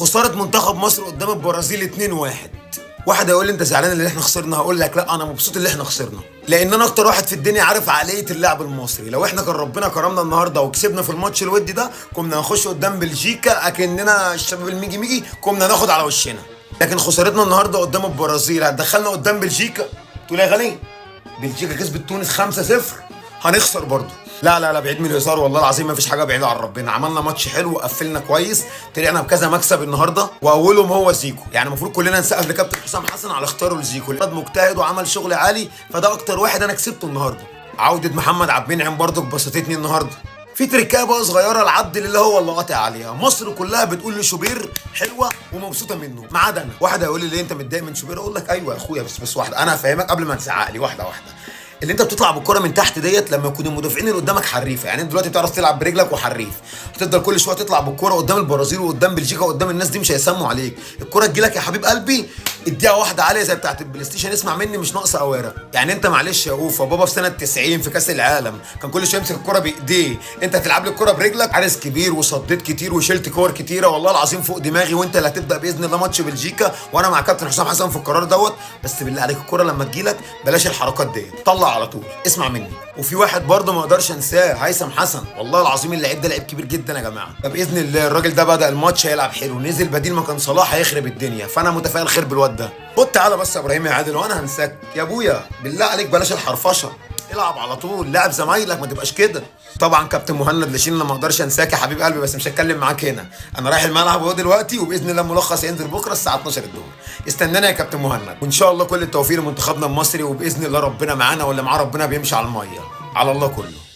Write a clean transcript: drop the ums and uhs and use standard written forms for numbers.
خسارة منتخب مصر قدام البرازيل 2-1. واحد هيقول لي انت زعلان اللي احنا خسرنا، هقول لك لا، انا مبسوط اللي احنا خسرنا، لان انا اكتر واحد في الدنيا عارف عقلية اللاعب المصري. لو احنا كان ربنا كرمنا النهارده وكسبنا في الماتش الودي ده كنا هنخش قدام بلجيكا اكننا الشباب الميجي ميجي، كنا ناخد على وشنا. لكن خسارتنا النهارده قدام البرازيل هتدخلنا قدام بلجيكا. تقول يا غالي بلجيكا كسبت تونس 5-0، هنخسر برضه؟ لا لا لا، بعيد من الهزار والله العظيم ما فيش حاجة بعيدة عن ربنا. عملنا ماتش حلو وقفلنا كويس، طلعنا بكذا مكسب النهارده، واولهم هو زيكو. يعني المفروض كلنا نسقف لكابتن حسام حسن على اختياره لزيكو، الولد مجتهد وعمل شغل عالي، فده اكتر واحد انا كسبته النهارده. عوده محمد عبد المنعم برضه بسطتني النهارده. في تركايه بقى صغيرة العبد اللي هو اللي قاطع عليها، مصر كلها بتقول لشوبير حلوة ومبسوطة منه ما عدا انا. واحد هيقول لي ليه انت متضايق من شوبير؟ اقول لك ايوه يا اخويا، بس واحدة، انا هفهمك قبل ما تزعق لي. واحدة واحدة، اللي انت بتطلع بالكرة من تحت ديت لما يكون المدافعين اللي قدامك حريفه، يعني انت دلوقتي بتعرف تلعب برجلك وحريف، هتفضل كل شوية تطلع بالكرة قدام البرازيل وقدام بلجيكا وقدام الناس دي، مش هيسموا عليك. الكره تجيلك يا حبيب قلبي، اديها واحدة عالية زي بتاعه البلاي ستيشن، اسمع مني مش ناقصه اواره. يعني انت معلش يا اوفا، بابا في سنة 90 في كاس العالم كان كل شوية يمسك الكره بايديه، انت هتلعب لي الكره برجلك؟ حارس كبير وصديت كتير وشلت كور كتيرة والله العظيم فوق دماغي، وانت اللي هتبدا باذن الله ماتش بلجيكا، وانا مع كابتن حسام حسن في القرار دوت. بس بالله عليك الكره لما تجيلك بلاش الحركات ديت، طلع على طول، اسمع مني. وفي واحد برضه ما اقدرش انساه، هيثم حسن، والله العظيم اللعيب ده لعيب كبير جدا يا جماعة. فباذن الله الراجل ده بدا الماتش هيلعب حلو، نزل بديل مكان صلاح هيخرب الدنيا، فانا متفائل خير بالواد ده. خد تعالى بس يا ابراهيم يا عادل وانا هنساك يا ابويا، بالله عليك بلاش الحرفشه، العب على طول، لاعب زمايلك، ما تبقاش كده. طبعا كابتن مهند لاشين انا ما اقدرش انساك يا حبيب قلبي، بس مش هتكلم معاك هنا، انا رايح الملعب اهو دلوقتي، وباذن الله الملخص ينزل بكره الساعة 12 الظهر. استنانا يا كابتن مهند، وان شاء الله كل التوفيق لمنتخبنا المصري، وباذن الله ربنا معانا، واللي معاه ربنا بيمشي على المية، على الله كله.